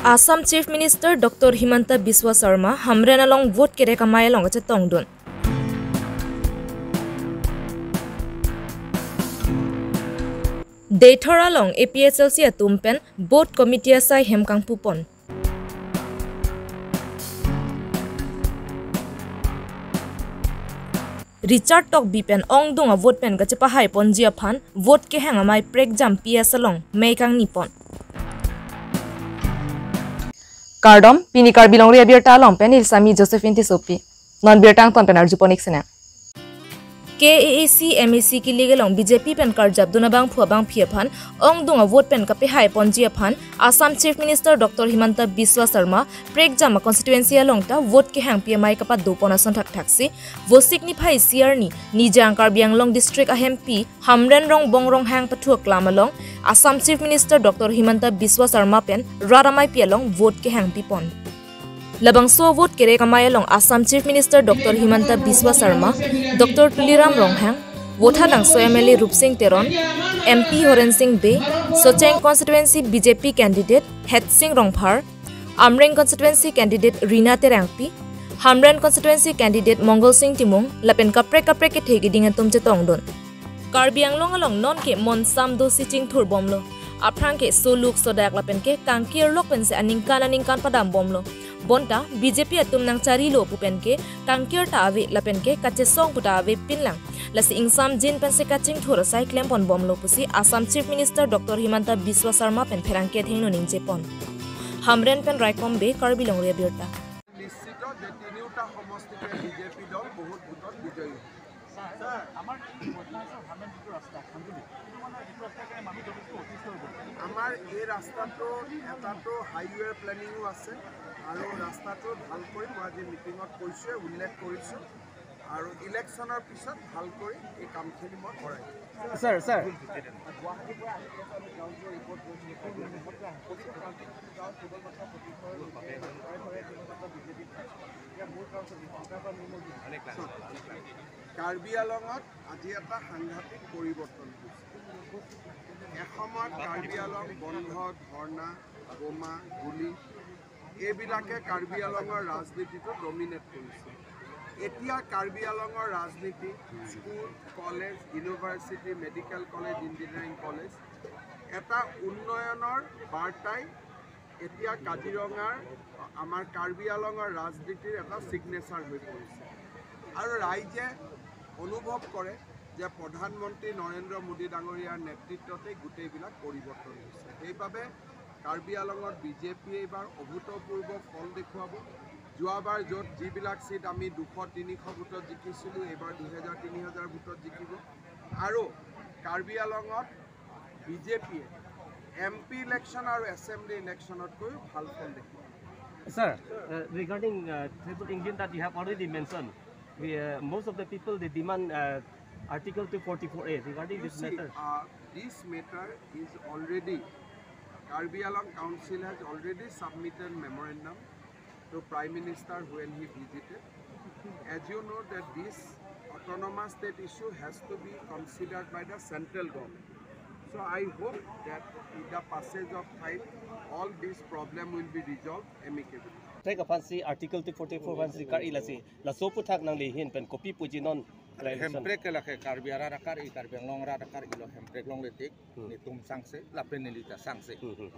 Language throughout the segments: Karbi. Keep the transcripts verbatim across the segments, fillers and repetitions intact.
Assam Chief Minister Doctor Himanta Biswa Sarma Hamren along vote kerek amei along kachetongdun. Deithor along A P H L C atum pen booth committee asai hem kangpupon. Richard Tokbi pen ongdung avote pen kachepahai ponji aphan vote kehang amei prekjam P S along mei kangnipon. Kardom, pini Karbi Longri abirta along pen neli Sami Josephine Tissopi. Non birta angton pen arjupon ik sinang. K A A C M A C kilik along B J P pen karjapdun abangphu abangphi aphan ongdung avote pen kapehai ponji aphan Assam Chief Minister Doctor Himanta Biswa Sarma prekjam a constituency along ta vote kehangpi amei kapadopon ason thakthaksi Vosik niphai isi arni Nijang Karbi Anglong District ahempi Hamren Rongbong Ronghang pathu aklam along Assam Chief Minister Doctor Himanta Biswa Sarma pen rat ameipi along vote kehangpipon. Labangso vote kerek amei along Assam Chief Minister Doctor Himanta Biswa Sarma, Doctor Tuliram Ronghang, Vothatlangso M L A Rupsing Teron, M P Horen Sing Bey, Socheng Constituency B J P candidate Hetsing Rongphar, Amreng Constituency candidate Rina Terangpi, Hamren Constituency candidate Mongol Sing Timung, lapen kaprek kaprek kethe keding atum chetongdun. Karbi Anglong along non ke monsam dosi chingthurbomlo. Aphrang ke soluk sodak lapen ke kangkir lok pensi aningkan aningkan padambomlo. Bonta B J P atum nangcharilo pu pen ke kangkir ta ave lapen ke kachesong pu ta avepinlang. Lasi ingsamjin pensi kachingthur asai klemponbomlo pusi Assam Chief Minister Doctor Himanta Biswa Sarma pen pherangke athengno ningjepon. Hamren pen Raikom Bey, Karbi Longri Abirta. নিশ্চিত যে তিনিওটা সমষ্টিতে বিজেপি দল বহুত ভোটত বিজয়ী হ'ব। ছাৰ, আমাৰ এই বৰ্তমান ছাৰ হামেন যিটো ৰাস্তা, খান্দুলি, এইটো মানে যিটো ৰাস্তাৰ কাৰণে মানুহ যথেষ্ট অতিষ্ঠ হৈ পৰিছে। আমাৰ এই ৰাস্তাটো এটাতো হাইৱে প্লেনিঙো আছে আৰু ৰাস্তাটো ভালকৈ মই আজি মিটিঙত কৈছোঁৱে, উল্লেখ কৰিছোঁ আৰু ইলেকশ্যনৰ পিছত ভালকৈ এই কামখিনি মই কৰাই দিম। Sir, sir. গুৱাহাটীৰ পৰা আহি পেলাই আমি গ্ৰাউণ্ড ৰিপৰ্ট কৰিছিলোঁ। প্ৰতিটো গাঁৱত কেৱল মাত্ৰ প্ৰতিঘৰ ঘৰে ঘৰে কেৱল মাত্ৰ বিজেপি। এতিয়া মোৰ গাঁৱত বিধানসভাৰ পৰা মোৰ মোৰ চাওক, কাৰ্বি আংলঙত আজি এটা সাংঘাতিক পৰিৱৰ্তন হৈছে। এসময়ত কাৰ্বি আংলং বন্ধ, ধৰ্ণা, বোমা, গুলী, এইবিলাকে কাৰ্বি আংলঙৰ ৰাজনীতিটো ডমিনেট কৰিছে। এতিয়া কাৰ্বি আংলঙৰ ৰাজনীতি school, college, university, medical college, engineering college, এটা উন্নয়নৰ বাৰ্তাই এতিয়া কাজিৰঙাৰ, আমাৰ কাৰ্বি আংলঙৰ ৰাজনীতিৰ এটা ছিগনেচাৰ হৈ পৰিছে। আৰু ৰাইজে অনুভৱ কৰে যে প্ৰধানমন্ত্ৰী নৰেন্দ্ৰ মোদী ডাঙৰীয়াৰ নেতৃত্বতে গোটেইবিলাক পৰিৱৰ্তন হৈছে। সেইবাবে কাৰ্বি আংলঙত বিজেপিয়ে এইবাৰ অভূতপূৰ্ব ফল দেখুৱাব। যোৱাবাৰ য'ত যিবিলাক ছিট আমি দুশ তিনিশ ভোটত জিকিছিলোঁ, এইবাৰ দুহেজাৰ তিনি হাজাৰ ভোটত জিকিব। আৰু কাৰ্বি আংলঙত বিজেপিয়ে এম পি ইলেকশ্যন আৰু এছেম্বলি ইলেকশ্যনতকৈও ভাল ফল দেখুৱাব। Sir, uh, regarding uh, three-foot engine that you have already mentioned, we, uh, most of the people, they demand uh, Article two forty-four A regarding You this see, matter. Uh, this matter is already, Karbi Anglong Council has already submitted memorandum to Prime Minister when he visited. As you know that this autonomous state issue has to be considered by the central government. So I hope that in the passage of time, all this problem will be resolved amicably. Take upon si Article two forty-four one si kar-i lasi, laso aphuthak nangli ahin pen kopi puji non election. Hemprek ke lake Karbi arat akar-i, Karbi Anglong arat akar-ilo, hemprek longle tik, Hmm. netum sangse, lapen neli ta sangse. Hmm, hmm.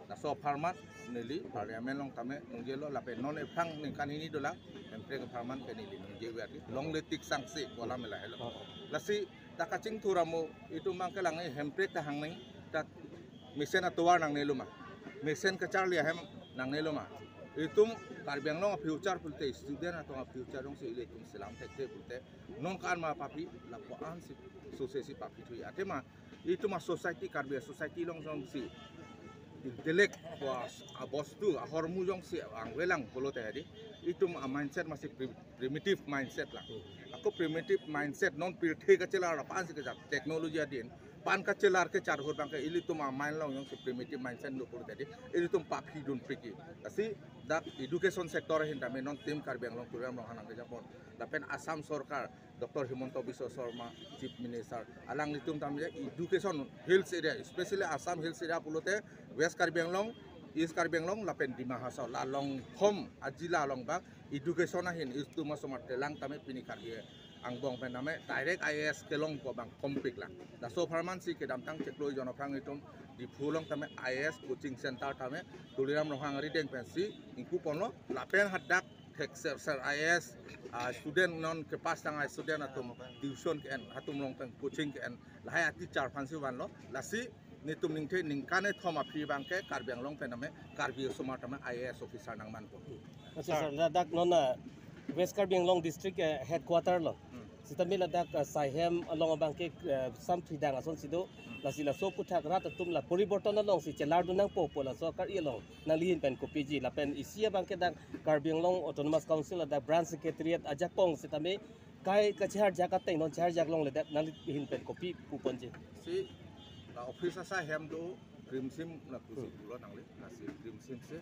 Laso apharman neli Parliament along tame ningjelo lapen non ephrang ningkan hini dolang, hemprek apharman ke neli ningje ave ati, longle tik sangse, kolam ela helo. Oh. Lasi ta kachingthur amo, itum abang kelang hemprek ta hangning, ta mesen atovar nangnelo ma, mesen kacharli ahem nangnelo ma. Itum Karbi Anglong a-future pulote student atum a-future jongsi ilitum selam thekthe pulote, non kan ma paphi, lapu-an si sose si paphi thui. Athema itum a-society, Karbi a-society along jongsi intellect pu abostu, ahormu jongsi angvelang pulote hadi, itum a-mindset masi pri-, primitive mindset lang. Ako primitive mindset non pirthe kachelar aphan si kejak technology adin, pan kachelar kecharhur abang ke ilitum a-mind along jongsi primitive mindset do pulote hadi, ilitum paphidun piki. Lasi dak education sector ahin tame non team Karbi Anglong Tourism along hanang kejapon. Lapen Assam Sorkar, Doctor Himanta Biswa Sarma, Chief Minister, alanglitum tame education hills area, especially Assam hills area pulote West Karbi Anglong, East Karbi Anglong lapen Dima Hasao la along thom ajila along bang education ahin itum asomar telang tame pini Karbi angbong pen tame direct I A S kelongpo bang kompik lang. Laso apharman si kedamtang chiklo jon aphrang itum Diphu along tame I A S coaching center tame Tuliram Ronghang arideng pensi ingku ponlo lapen hadak thek ser ser I A S, ah, student non kepass tang student atum tuition ke-en, hatum along pen coaching ke-en, lahai a teacher aphansi vanlo. Lasi netum ningthe ningkan kethom aphi bangke Karbi Anglong pen tame Karbi osomar tame I A S officer nangmanpo. Acha, sir, ladak non, ah, West Karbi Anglong District, eh, headquarter lo. Hmm. Sitame ladak, ah, saihem along abangke, eh, sam thidang ason si do. Hmm. Lasi laso aputhak rat atum la poriborton alongsi chelardun nangpo pu laso akari along nanglihin pen kopiji lapen isi abangke dak Karbi Anglong Autonomous Council ladak branch secretariat ajakong sitame kai kacheharjak ateng non cheharjak longledet nanglihin pen kopi puponji. Si la office asaihem do krimsim la pusi Hmm. pulo nangli, lasi krimsim si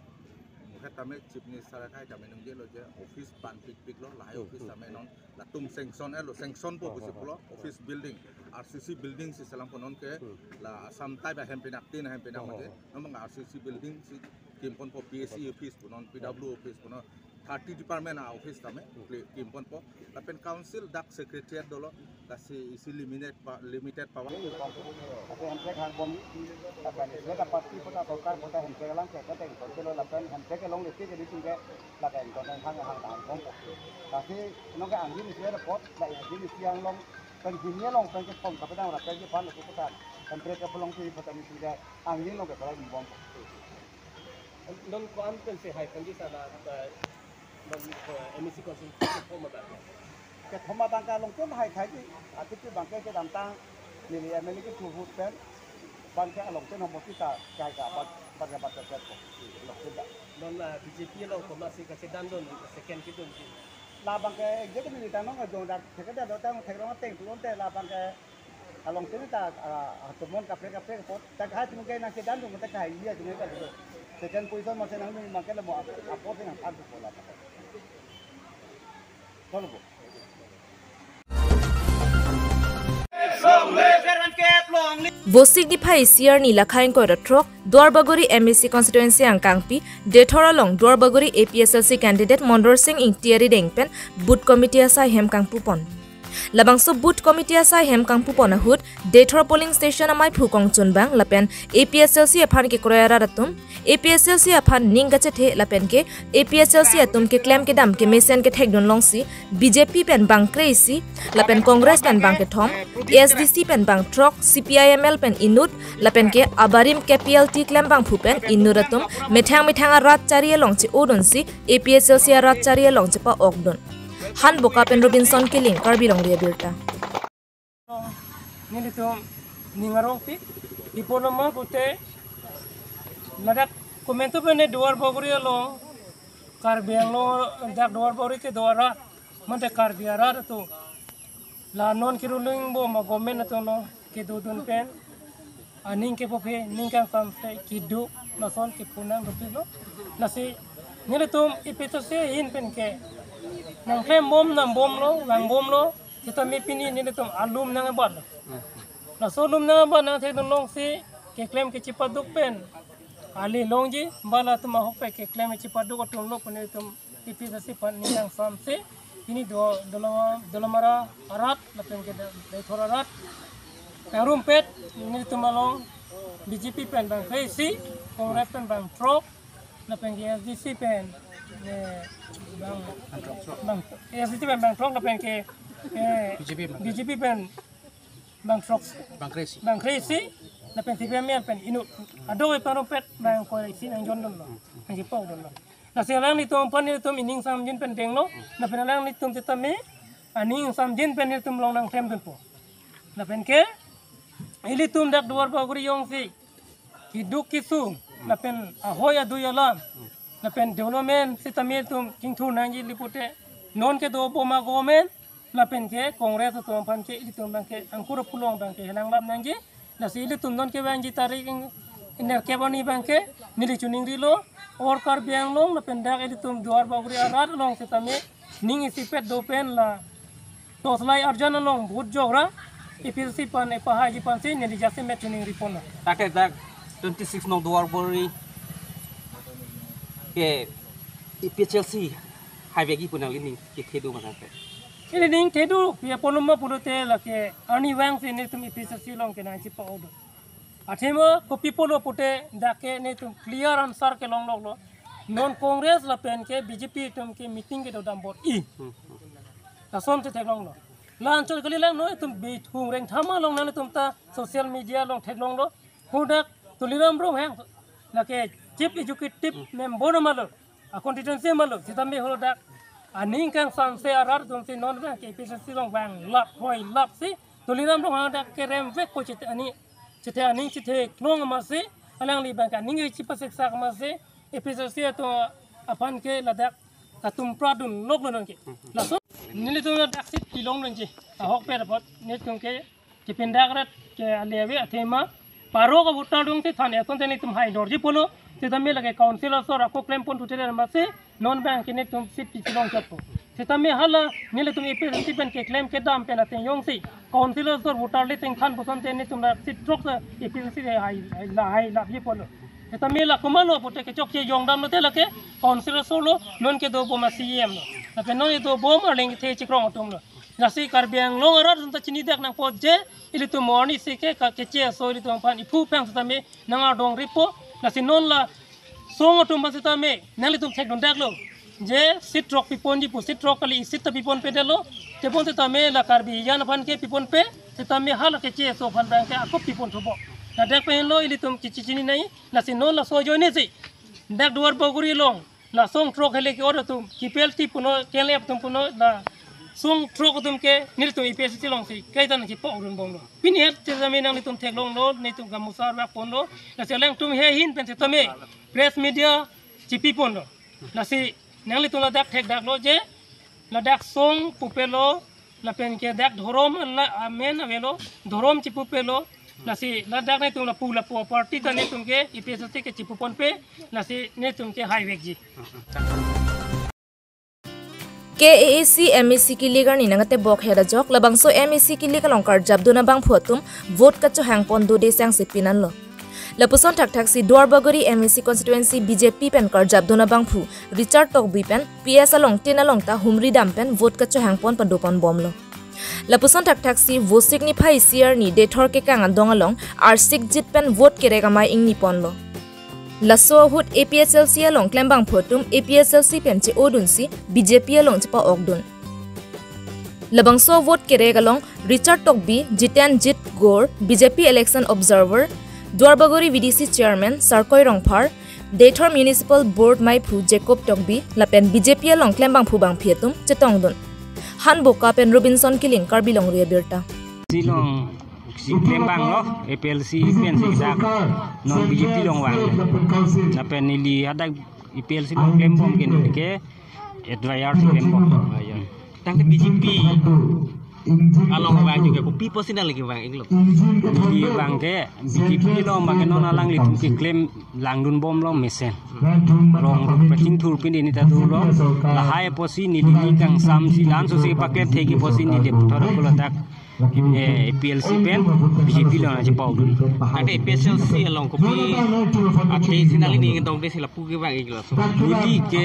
muhet tame Chief Minister akai tame nungjelo je office panpikpiklo, lahai Hmm, office hmm, tame hmm. non latum sanction-etlo, sanction po Oh, pusi oh, oh. pulo, office building, R C C building si selam po non ke Hmm. la Assam type ahem pinaktin ahem pinak Oh, oh, manje, oh. non bang R C C building si kimponpo, P S E office pu non, P W office pu non, thirty department a office tame Hmm. kli- kimponpo. Lapen council dak secretariat dolo, lasi isi limited pa, limited power. Lapen hemprek hangbom, lapen isi dapat pi kota sorkar kota hemprek alang ke kota ingkon kelo lapen hemprek along lesi jadi tingke lapen ingkon hang hang hangbom. Lasi nong ke angin isi ada pot, la angin isi anglong, pen hini along pen kethom kapedang rakyat ke pan lesi kota hemprek ke pelong pi kota ni tingke angin along ke kota ingbom. Non ko-an pensi hai pensi sana, eh, non, eh, M A C constituency kethom abang. Kethom abang ke along pen hai khai di, ati pi bangke kedamtang neli M L A ke thurhut pen, bangke along pen homo kita kai ka bat bat bat bat bat ko. Along pen dak. Non la B J P along komatsi kachedan dun second kedun ki. La bangke executive ta nong ajong dak second dak dotang thekrong ateng turun te la bangke along sini ta, ah, atumon kaprek kaprek pot. Ta hai tum ke nangchedan tum ta hai iya tum ta dulu. Second position masih nang tum makan lemo apo sih nang pan tu pola. Tolong bu. Vosik niphai isi arni lakhai ingkoi ra throk Duarbagori M A C constituency angkangpi Dethor along Duarbagori A P H L C candidate Mondor Sing Ingti arideng pen booth committee asaihem kangpupon. Labangso booth committee asaihem kangpupon ahut Dethor polling station amaiphu kongchunbang lapen A P H L C aphan kekroi arat atum, A P H L C aphan ning kachethe lapen ke A P H L C atum keklem kedam kemesen kethekdun longsi B J P pen bang kre-isi lapen Congress pen bang kethom, A S D C pen bang throk, C P I M L pen inut lapen ke abarim K P L T klembangphu pen inut atum methang methang arat chari along che-odunsi A P H L C arat chari along chepa-okdun. Hanboka pen Robinson Killing, Karbi Longri Abirta. Nelitum ning arongpik, iponama pute, ladak komentu pen Duarbagori along, Karbi Anglong dak Duarbagori kedo arat, mate Karbi arat atum la non keruling bom a government atum lo kedodun pen aning kepophe, ning kangsamse keduk lason kepu nang dopiklo. Lasi nelitum A P H L C ahin pen ke nangklem bom nang bomlo, vang bomlo, sitame pini nelitum alum nang ebat lo. Laso alum nang ebat nangthekdun longsi keklem kechepaduk pen ale longji, bala atum ahok pen keklem kechepaduk atum lo pu nelitum A P H L C aphan ning kangsamse, pini do Dola-, Dolamara arat lapen ke Dethor arat kangrumpet, nelitum along B J P pen bang kre-isi, Congress pen bang throk, lapen ke A S D C pen, eh, bang, bang, A S D C pen bang throk, lapen ke, eh, B J P bang. B J P pen bang throk. Bang kre-isi. Bang kre-isi, lapen C P I M L pen inut. Ado e parumpet bang kre-isi nangjon dunlo. Nangchepa dunlo. Lasi alanglitum aphan nelitum ining samjin pen denglo. Lapen alanglitum sitame aning samjin pen nelitum along nangklemdunpo. Lapen ke ilitum dak Duarbagori jongsi keduk kesung, lapen ahoi adui alam, lapen development sitame ilitum kingthur nangji ili pute, non kedo bom a government, lapen ke Congress atum aphan ke ilitum bang ke angkur apulong bang ke helang lap nangji. Lasi ilitum non kevangji tarik ing-, ingnerkep arni bang ke neli chiningrilo, or Karbi Anglong lapen dak ilitum Duarbagori arat along sitame ning isipet do pen la toslai arjan along vote jokra A P H L C aphan epahaiji aphansi neli jasemet chiningriponlo. Take dak twenty six nong Duarbagori Ke A P H L C haivekji pu nangli ning kethe do ma nang ke? Ili ning thedo, pi apot ma pulote lake arnivang si netum A P H L C along ke nangji pa odo. Athema kopi pulo pute dak ke netum clear answer kelong loklo. Non Congress lapen ke B J P atum ke meeting kedo dambor-i. Lason si theklonglo. La anchot kalilang non itum bithung rengthama along nangtum ta social media along theklonglo. Hadak Tuliram Ronghang lake Chief Executive Member ma lo, a constituency ma lo, sitame hadak aning kangsamse arat atum si non abang ke A P H L C along vanglap hoilap si Tuliram Ronghang dak kerem vek ko chit ani chithe aning chithe klong amatsi alangli abang ke aning chipasiksak amatsi A P H L C atum aphan ke ladak atum pradun loklo non ke. Laso nelitum ladak si pilong nangji ahokpet apot netum ke kepindak rat ke aleve athema paro ka voter dungsi than eson than itum hai dorji pulo. Sitame lake council asor ako klem pon tutere amatsi non abang ke netum seat kechilong chotpo. Sitame hala nelitum A P H L C pen keklem kedam pen ateng jongsi council asor voter list ingthan puson te netum la seat throk sa A P H L C hai hai la hai lapji pulo. Sitame la komatlo pute kechokche jongdamlo te lake council asor lo, non kedobom a C E M lo. Lapen non kedobom arleng kethe chikrong atum lo. Lasi Karbi Anglong arat atum ta chinidak nangpo je ilitum morni si ke ka keche aso ilitum aphan iphu pang sitame nang ardong ripo. Lasi non la song atum aphan sitame nanglitum thekdun daklo je seat throk piponji pu, seat throk kali seat ta piponpedetlo. Tebon sitame la Karbi jan aphan ke piponpe, sitame hala keche aso aphan abang ke ako piponthupo. Ladak pen lo ilitum kechichini nai. Lasi non laso ajoine si dak Duar Bagori along la song throk hele ke-ot atum kipel ti puno, K L F atum puno, la song throk atum ke nelitum A P H L C along si kaitan kipokdun bomlo. Pini het sitame nanglitum theklonglo, netum gamusa rak ponlo. Lasi alangtum he ahin pen sitame press media chipi ponlo. Lasi nanglitum ladak thekdaklo je ladak song pupelo, lapen ke dak dhorom la amen avelo, dhorom chipupelo. Lasi ladak netum lapu lapu party ta netum ke A P H L C ke chipuponpe, lasi netum ke haivekji. K A A C M A C kilik arni nangkatebok het ajok labangso M A C kilik along karjapdun abangphu atum vote kachohang pon dode sangse pinanlo. Lapuson thakthak si Duar Bagori M A C constituency B J P pen karjapdun abangphu Richard Tokbi pen P S along tin along ta humri dam pen vote kachohang pon padopon bomlo. Lapuson thakthak si Vosik niphai isi arni Deithor kekang adong along Arsik Jit pen vote kerek amei ingni ponlo. Laso ahut A P H L C along klembangphu atum A P H L C pen che-odun si B J P along chepa-okdun. Labangso vote kerek along Richard Tokbi, Jiten Jit Gor, B J P election observer, Duar Bagori V D C chairman Sarkoi Rongphar, Deithor Municipal Board meiphu Jacob Tokbi lapen B J P along klembangphu bangphi atum chetongdun. Han Boka pen Robinson Killing, Karbi Longri Abirta. Si along si klembanglo, A P L C pen si dak non B J P along vang. Lapen neli hadak A P L C along klembom ke neli ke advisor si klembom. Tangte B J P along vang juga kopi apotsi nangli kevang-iklo? Neli vang ke B J P along vang ke non alanglitum keklem langdun bomlo mesen. Rong rong pachingthur pin ini ta dolo. Lahai apotsi neli ning kangsamsi la-an sosi paklem thekji apotsi neli puthot ako ladak, eh, A P L C pen B J P along nangchepa-okdun. Tangte A P H L C along kopi athe si nangli ning dongde si lapu kevang-iklo? Neli ke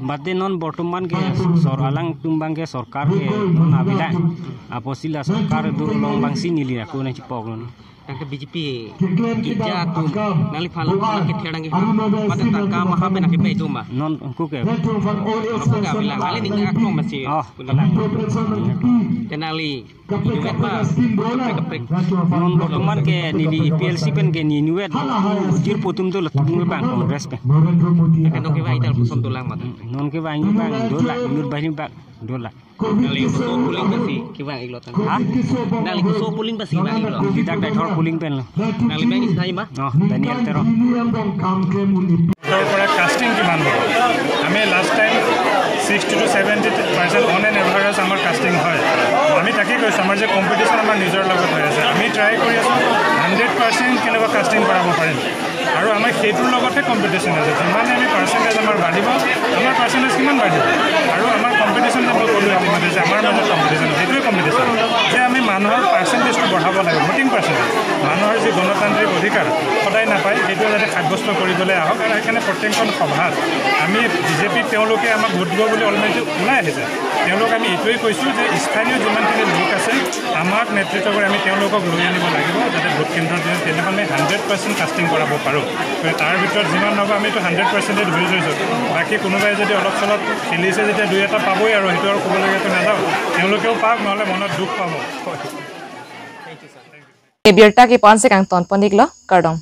mate non bortoman ke sor alangtum abang ke sorkar ke non avelang. Apotsi la sorkar do along abangsi neli ako nangchepa-oklo. Tangte B J P keja atum nangliphan lapu nangkether nangkehang, mate tangka maha pen nangkepai do ma? Non ako ke. Non ako ke avelang, nangli ning aklong masi. Oh, avelang. Te nangli inutvet ma kaprek kaprek? Non bortoman ke neli A P L C pen ke ne inutvet. Jirpo atum do latum abang Congress pen. Tangte non kevang-ik ta lapuson dolang mate? Non kevang-ik abang dolang, inut banghini abang dolang. Nangli koso polling pensi kevang-iklo tangte? Ha? Nangli koso polling pensi vang-iklo? Neli dak Deithor polling pen lo. Nangli abang isi hai ma? Oh, Daniel Terang. Deithor পৰা casting কিমান হ'ব? আমি last time sixty two seventy percent on an average আমাৰ casting হয়। আমি তাকে কৈছোঁ, আমাৰ যে কম্পিটিশ্যন আমাৰ নিজৰ লগত হৈ আছে, আমি ট্ৰাই কৰি আছোঁ হাণ্ড্ৰেড পাৰ্চেণ্ট কেনেকুৱা কাষ্টিং কৰাব পাৰিম। আৰু আমাৰ সেইটোৰ লগতহে কম্পিটিশ্যন আছে। যিমানে আমি পাৰ্চেণ্টেজ আমাৰ বাঢ়িব, আমাৰ পাৰ্চেণ্টেজ কিমান বাঢ়িব? আৰু আমাৰ কম্পিটিশ্যন যে মই ক'লোঁ ইতিমধ্যে যে আমাৰ মাজত কম্পিটিশ্যন, সেইটোৱে কম্পিটিশ্যন যে আমি মানুহৰ পাৰ্চেণ্টেজটো বঢ়াব লাগে। ভোটিং পাৰ্চেণ্ট, মানুহৰ যি গণতান্ত্ৰিক অধিকাৰ সদায় নাপায়, সেইটো যাতে সাব্যস্ত কৰিবলৈ আহক। আৰু সেইকাৰণে প্ৰত্যেকখন সভাত আমি বিজেপিক তেওঁলোকে আমাক ভোট দিব বুলি অলৰেডি ওলাই আহিছে। তেওঁলোক আমি এইটোৱেই কৈছোঁ যে স্থানীয় যিমানখিনি লোক আছে, আমাক নেতৃত্ব কৰি আমি তেওঁলোকক লৈ আনিব লাগিব, যাতে ভোট কেন্দ্ৰত যেন তেনেকুৱা আমি হাণ্ড্ৰেড পাৰ্চেণ্ট কাষ্টিং কৰাব পাৰোঁ। গতিকে তাৰ ভিতৰত যিমান হ'ব, আমিতো হাণ্ড্ৰেড পাৰ্চেণ্টে ধৰি থৈছোঁ। বাকী কোনোবাই যদি অলপ চলপ খেলিছে যেতিয়া দুই এটা পাবই, আৰু সেইটো আৰু ক'বলগীয়াটো নাযাওঁ, তেওঁলোকেও পাওক, নহ'লে মনত দুখ পাব। Abirta ke pon se kangton pon iklo, kardom.